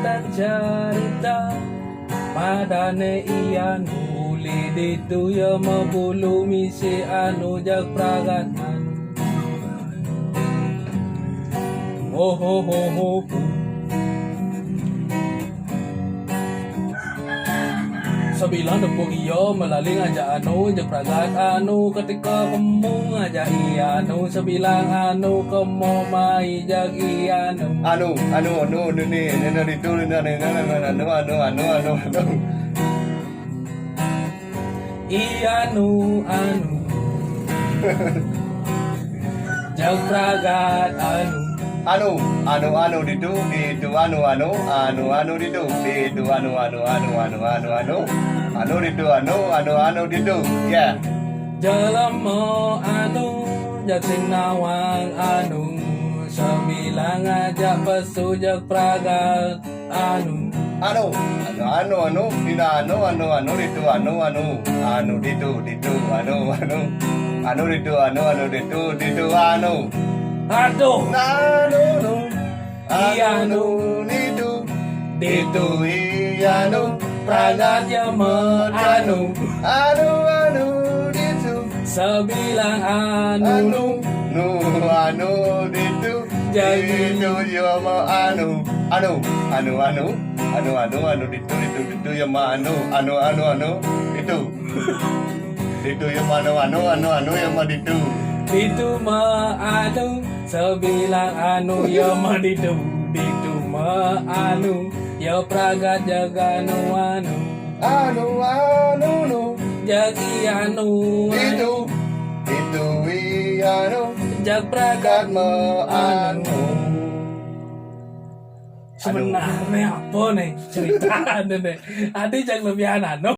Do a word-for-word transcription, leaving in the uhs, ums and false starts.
Tan carita, madané I Anu, uli ditu ia mabulu misi anu jag pragat anu. Ho, ho, ho, ho. Sabilang depuk ia malaling ajak anu, jag pragat anu, ketika kemu ngajak I Anu, sabilang anu kemu mai jag I Anu. Anu, anu, anu, anu, ni, ni, ni, ni, tu, ni, ni, ni, ni, ni, anu, anu, anu, anu, anu. I Anu, anu. Jag pragat anu. Anu, anu, anu, ditu, ditu, anu, anu, anu, anu, ditu, ditu, anu, anu, anu, anu, anu, anu. Anu, ditu, anu, anu, anu, ditu. Ya. Jelema anu, jag sing nawang anu, sabilang ajak pesu jag pragat anu. Anu, anu, anu, anu, dina anu, anu, anu, ditu, anu, anu, anu, ditu, ditu, anu, anu. Anu, ditu, anu, anu, ditu, ditu, anu. Aduh. Nah, anu, anu. I Anu, ditu. Ditu, I Anu. Pragat ia ma anu. Anu, anu, ditu. Sabilang anu. Anu, nu, anu, ditu. Jadi. Ditu ia ma anu. Anu, anu, anu. Anu, anu, anu, ditu, ditu, ditu ia ma anu. Anu, anu, anu, ditu. Ditu ia ma anu, anu, anu, anu, ia ma ditu. Ditu ma anu, sabilang anu, ia ma ditu. Ditu ma anu, ia pragat jag anu, anu. Anu, anu, nu. Jag I Anu, anu. Ditu, ditu I Anu. Jag pragat ma anu. Sebenarnya apa nih ceritanya nih? Adi jag lebih anu.